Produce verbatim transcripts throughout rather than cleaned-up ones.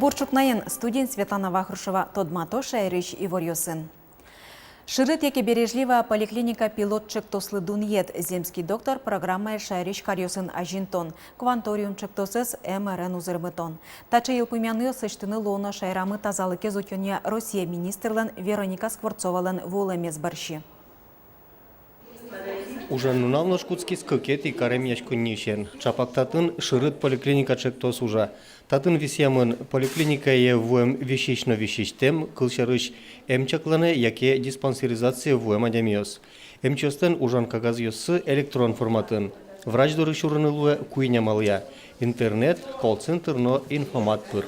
Бур ӵукнаен, студиын Светлана Вахрушева. Тодмато шаерысь иворъёсын. Шырыт яке бережливая поликлиника пилот ӵектослы дунъет. «Земский доктор» программае шаерысь каръёсын азинтон, «Кванториум» ӵектосэз МРН узырмытон. Таӵе йылпумъянъёс лэсьтыны луоно шаерамы тазалыкез утёнъя Россия министрлэн Вероника Скворцовалэн вуылэмез бӧрсьы. Ужан нунал нош кутскиз кыкетӥ карем яськонниысен. Ӵапак татын шырыт поликлиника ӵектос ужа. Татын висъямын поликлиникае вуэм висись но висисьтэм, кылсярысь, эм чакланэ яке диспансеризацие вуэм адямиос. Эмчиослэн ужан кагазъёссы электрон форматын. Врач доры сюрыны луэ куинь амалъя: интернет, колл-центр но инфомат пыр.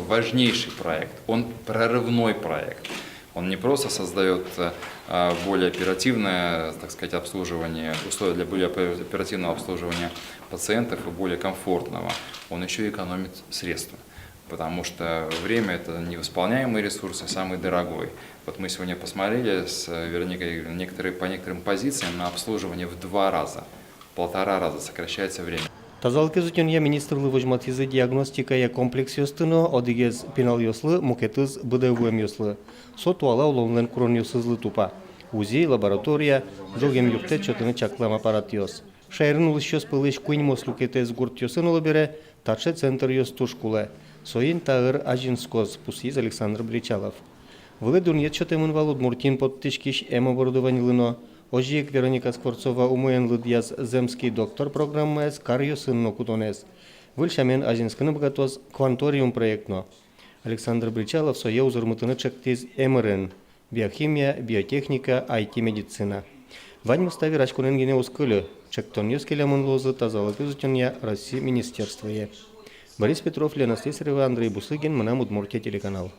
Важнейший проект, он прорывной проект. Он не просто создаёт, э, более оперативное, так сказать, обслуживание, условия для более опе-, оперативного обслуживания пациентов и более комфортного, он ещё и экономит средства. Потому что время — это невосполняемый ресурс, а самый дорогой. Вот мы сегодня посмотрели с Вероникой Игоревной, некоторые, по некоторым позициям на обслуживание в два раза, в полтора раза сокращается время. Тазалыкез утёнъя министрлы возьматӥзы диагностикая комплексъёсты но: одӥгез пиналъёслы, мукетыз быдэ вуэмъёслы. Со туала улонлэн куронъёсызлы тупа: УЗИ, лаборатория, ӝоген юрттэт сётыны чаклам аппаратъёс. Шаерын улӥсьёс пӧлысь куиньмос люкетэз гуртъёсын уло бере, таӵе центръёс туж кулэ. Соин та ыр азинскоз, пусйиз Александр Бречалов. Вылэ дунъет сётэмын вал Удмуртиын поттӥськись эм оборудованилы но. Озьы ик Вероника Скворцова умоен лыдъяз «Земский доктор» программаез каръёсын но кутонэз. Выль сямен азинскыны быгатоз «Кванториум» проект но. Александр Бречалов сое узырмытыны ӵектӥз МРН: биохимия, биотехника, ай ти медицина. Ваньмыз та вераськонэн гинэ уз кыльы. Ӵектонъёс келямын луозы тазалыкез утёнъя Россия министерствое. Борис Петров, Лена Слесарева, Андрей Бусыгин, «Мынам Удмуртие» телеканал.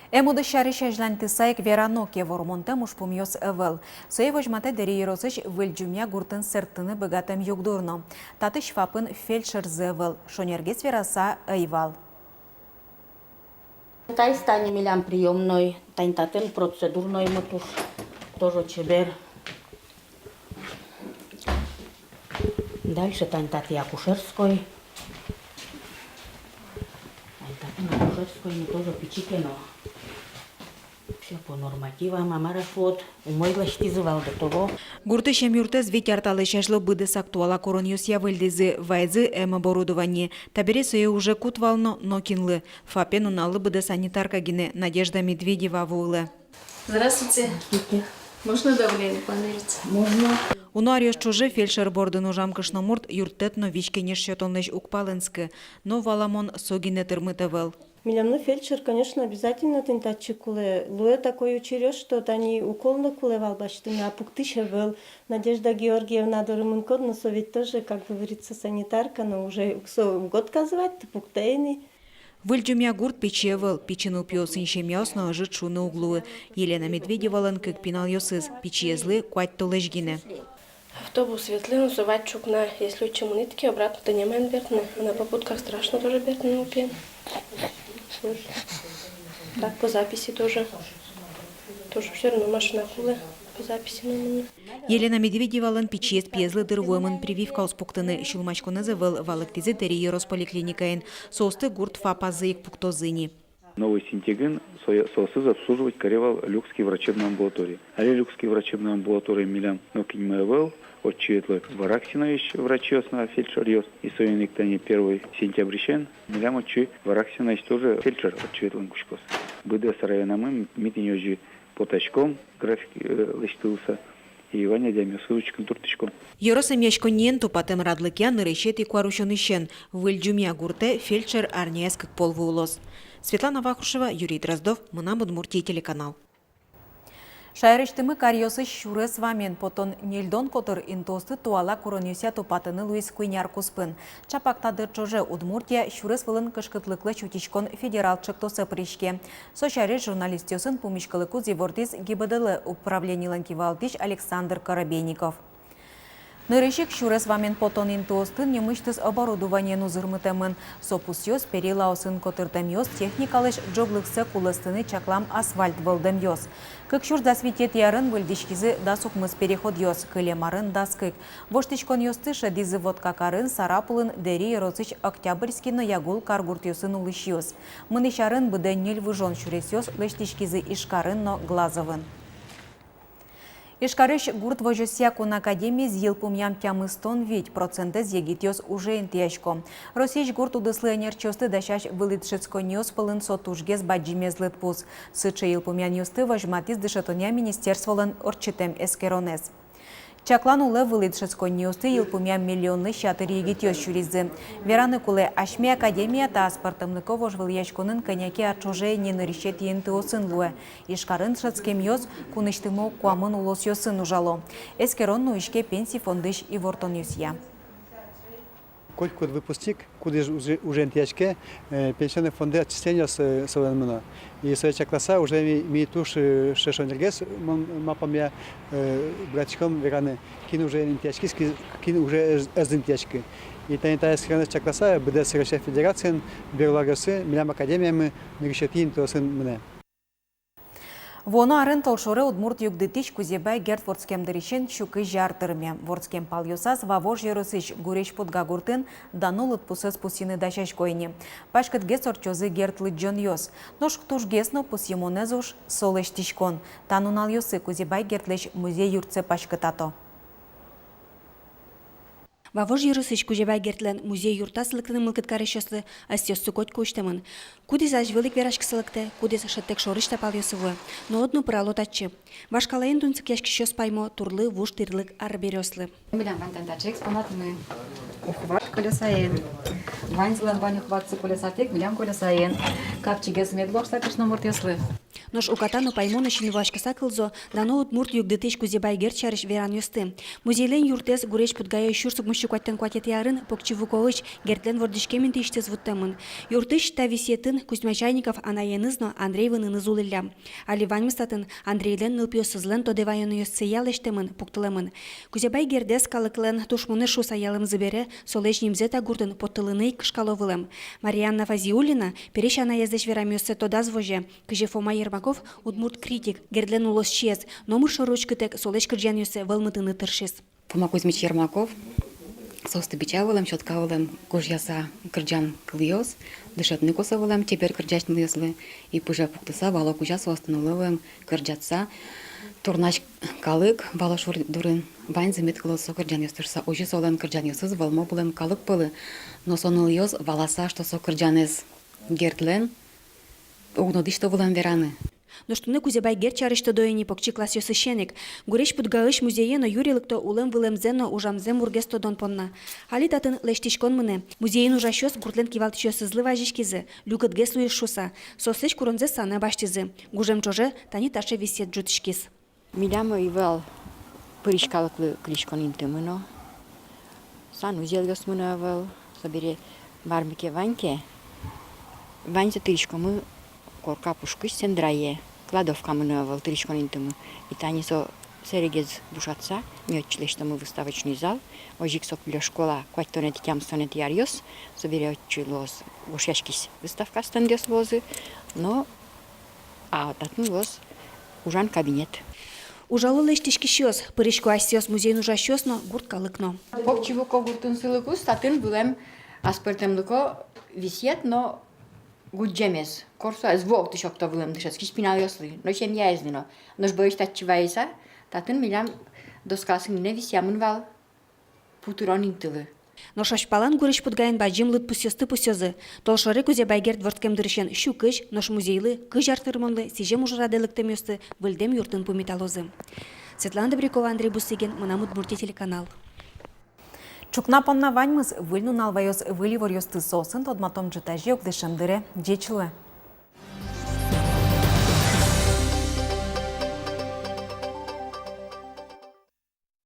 Эм удыс сярысь азьланьтыса ик верано ке, вормонтэм ужпумъёс ӧвӧл. Сое возьматэ Дэри ёросысь Выль Ӟумъя гуртын сэрттыны быгатэм югдур но. Татысь ФАПын фельдшерзы ӧвӧл, шонергес вераса, ӧй вал. Таиз тани милям приёмной, тани татын процедурноймы туж, тоже чебер. Дальше тани татӥ акушерской. Тани татын акушерскоймы тоже пичи ке но. Всё по нормативам, а мар-а, вот, умой лэсьтӥзы вал до того. Гуртысь эмъюртэз вить ар талэсь азьло быдэсак туала куронъёсъя выльдӥзы, вайизы эм оборудование. Табере сое уже кут вал но, нокинлы. ФАПе нуналлы быдэ санитарка гинэ, Надежда Медведева вуылэ. Здравствуйте. Здравствуйте. Можно давление померить? Можно. Уно аръёс ӵоже фельдшер бордын ужам кышномурт юрттэт но визь-кенеш сётонлэсь уг палэнскы. Но валамон, со гинэ тырмыт ӧвӧл. Милемлы фельдшер, конечно, обязательно тӥни татчы кулэ. Луэ такой учыръёс, что тани укол но кулэ вал басьтыны, а пуктӥсь ӧвӧл. Надежда Георгиевна доры мынӥськод но, со ведь тоже, как говорится, санитарка, но уже со уг отказывать, пуктэ ини. Выль Ӟумъя гурт пичи ӧвӧл, пичи нылпиосын семьяос но ӧжыт шуыны уг луы. Елена Медведевалэн кык пиналъёсыз, пичиезлы куать толэзь гинэ. Автобус ветлэ но, со вать ӵукна, если отчы мынӥд ке, обратно тӥни маин бертыны. А на попутках страшно тоже бертыны нылпиен. Так по записи тоже. Тоже всё равно машина кулэ, по записи но мынэ. Елена Медведевалэн пичиез пиезлы дыр вуэмын прививкаос пуктыны, сюлмаськонэз ӧвӧл, валэктӥзы Дэри ёрос поликлиникаын. Соосты гурт ФАПазы ик пуктозы ини. Новый Синтегын сое-, соосыз обслуживать каре вал Люкский врачебный амбулатория. Али Люкский врачебный амбулатория милям нокинмы ӧвӧл, отчы ветло Вараксинаысь врачъёс но, фельдшеръёс. И соин ик тани первый сентябрьысен милям отчы Вараксинаысь тоже фельдшер отчы ветлыны кутскоз. Быдэс районамы ми тӥни озьы потаськом, график, э, лэсьтылыса. И вань адямиосыз учкыны турттӥськом. Ёрос эмъяськонниен тупатэм радлыкъя нырысетӥ куарусёнысен Выль Ӟумъя гуртэ фельдшер арняяз кык пол вуылоз. Светлана Вахрушева, Юрий Дроздов, «Мынам Удмуртие» телеканал. Шаерысьтымы каръёсысь сюрес вамен потон ньыльдон котыр интыосты туала куронъёсъя тупатыны луиз куинь ар куспын. Ӵапак та дыр ӵоже Удмуртия сюрес вылын кышкытлыклэсь утиськон федерал ӵектосэ пыриське. Со сярысь журналистъёсын пумиськылыкуз ивортӥз ГИБДД-лы управленилэн кивалтӥсь Александр Коробейников. Нырысь ик сюрес вамен потон интыостын нимысьтыз оборудованиен узырмытэмын. Со пусъёс, перилаосын котыртэмъёс, техникалэсь ӝоглыксэ кулэстыны чаклам асфальт вӧлдэмъёс. Кык сюрс дас витетӥ арын выльдӥськизы дас укмыс переходъёс, кылем арын — дас кык. Воштӥськонъёсты шӧдӥзы Воткакарын, Сарапулын, Дэри ёросысь Октябрьский но Ягул каргуртъёсын улӥсьёс. Мынӥсь арын быдэ ньыль выжон сюресъёс лэсьтӥськизы Ижкарын но Глазовын. Ижкарысь гурт возёсъя кун академиез йылпумъям тямыстон вить процентэз егитъёс уже интыясько. Россиысь гурт удыслы ӧнерчиосты дасясь вылӥ дышетсконниос пӧлын со тужгес бадӟымез лыдпус. Сыӵе йылпумъянъёсты возьматӥз дышетонъя министерстволэн ортчытэм эскеронэз. Чаклан улэ, вылӥ дышетсконниосты йылпумъям миллионлэсь ятыр егитъёс сюризы. Вераны кулэ, асьме академия та аспӧртэмлыко вожвылъяськонын кӧня ке ар ӵоже ини нырысетӥ интыосын луэ. Ижкарын дышетскемъёс кунысьтымы куамын улосъёсын ужало. Эскерон нуиське Пенси фондысь ивортонъёсъя. Котькуд выпускник, кудӥз уже, уже интыяське, э, пенсионный фонды отчислениос, э, солэн мыно. И сое чакласа, уже ми, ми туж, э, шешонергес, мон, ма памъя, э, быгатӥськом вераны, кин уже интыяськиз, ки-, кин уже ӧз, ӧз интыяськы. И тани та эскеронэз чакласа, быдэс Россия Федерациын берлогесы милям академиямы нырысетӥ интыосын мынэ. Вуоно арын толшоре удмурт югдытӥсь Кузебай Герд вордскем дырысен сю кызь ар тырме. Вордскем палъёсаз Вавож ёросысь Гурезь-Пудга гуртын дано лыдпусэз пусйыны дасясько ини. Паськытгес ортчозы Герд лыдӟонъёс. Нош тужгес но пусйымонэз уж — со лэсьтӥськон. Та нуналъёсы Кузебай Гердлэсь музей-юртсэ паськытато. Вавож ёросысь Кузебай Гердлэн музей-юртаз лыктыны мылкыд карисьёслы ӧсъёссы котьку усьтэмын. Кудӥз азьвыл ик вераськыса лыктэ, кудӥз шӧдтэк шорысь та палъёсы вуэ. Но одно пырало татчы. Вашкалаен тунсыкъяськисьёс паймо турлы вуж тӥрлык арбериослы. Милям вань тани таӵе экспонатмы. Ухват колёсаен. Ваньзылэн вань ухватсы колёсатэк, милям колёсаен. Капчигес мед луоз та кышномуртъёслы. Нош уката но паймо но синвуаськыса кылзо дано удмурт югдытӥсь Кузебай Герд сярысь веранъёсты. Музейлэн юртэз Гурезь-Пудгае сюрс укмыссю куатьтон куатетӥ арын Покчи Вуковысь Гердлэн вордӥськем интыысьтыз вуттэмын. Юртысь та висъетын Кузьма Чайников анаеныз но Андрей выныныз улӥллям. Али ваньмыз татын Андрейлэн нылпиосызлэн тодэ ваёнъёссыя лэсьтэмын, пуктылэмын. Кузебай Гердэз калыклэн тушмонэз шуыса ялэмзы бере, солэсь нимзэ та гуртын поттылыны ик кышкало вылэм. Марианна Фазиуллина пересь анаезлэсь верамъёссэ тодаз возе, кызьы Фома Ермаков, удмурт критик, Гердлэн улосчиез, номыр шоры учкытэк солэсь кырӟанъёссэ вӧлмытыны тыршиз. Фома Кузьмич Ермаков соосты бича вылэм, сётка вылэм гожъяса кырӟан кылъёс, дышетыны косо вылэм чебер кырӟась нылъёслы, и пыже пуктыса, вало кузя соосты нулло вылэм кырӟатса. Турнась калык Вало шур дурын ваньзы мед кылоз со кырӟанъёс тырса. Озьы солэн кырӟанъёсыз вӧлмо вылэм калык пӧлы, но со нылъёс, валаса, что со кырӟанэз Гердлэн, уг но дӥсьто вылэм вераны. Нош туннэ Кузебай Герд сярысь тодо ини покчи классъёсысен ик. Гурезь-Пудгаысь музее но юри лыкто улэм-вылэмзэ но ужамзэ мургес тодон понна. Али татын лэсьтӥськон мынэ. Музейын ужасьёс гуртлэн кивалтӥсьёсызлы вазиськизы, люкетгес луиз шуыса. Соослэсь куронзэс санэ басьтӥзы. Гужем ӵоже тани таӵе висъет ӝутӥськиз. Милям ӧй вал пырись калыклы кырӥськон интымы но. Санузелъёсмы но ӧвӧл, собере мармы ке вань ке, ваньзэ тыриськомы корка пушкысь сендрае, кладовкамы но ӧвӧл тыриськон интымы. И тани со сэрегез бушатса, ми отчы лэсьтомы выставочный зал, озьы ик со кылё школа куатьтонэтӥ, тямыстонэтӥ аръёс, собере отчы луоз гожъяськись выставка стендъёс луозы, но а татын луоз ужан кабинет. Ужало лэсьтӥськисьёс, пырисько асьсэос музейын ужасьёс но, гурт калык но. Покчи Вуко гуртын сылыкуз татын вылэм аспӧртэмлыко висъет но гудӟемез. Корсо ӧз вуо, отысь окто вылэм дышетскись пиналъёслы но, семьяезлы но. Нош бӧрысь татчы вайыса, татын милям доскаосын гинэ висъямын вал пу тырон интылы. Нош азьпалан Гурезь-Пудгаын бадӟым лыдпусъёсты пусъёзы. Толшоре Кузебай Герд вордскем дырысен сю кызь, нош музейлы кызь ар тырмонлы сӥзем ужрадэ лыктэмъёсты выльдэм юртын пумиталозы. Светлана Добрякова, Андрей Бусыгин, «Мынам Удмуртие» телеканал. Ӵукна понна ваньмыз. Выль нунал ваёз выль иворъёсты, соосын тодматом ӝытазе ик дышем дыре. Ӟеч луэ!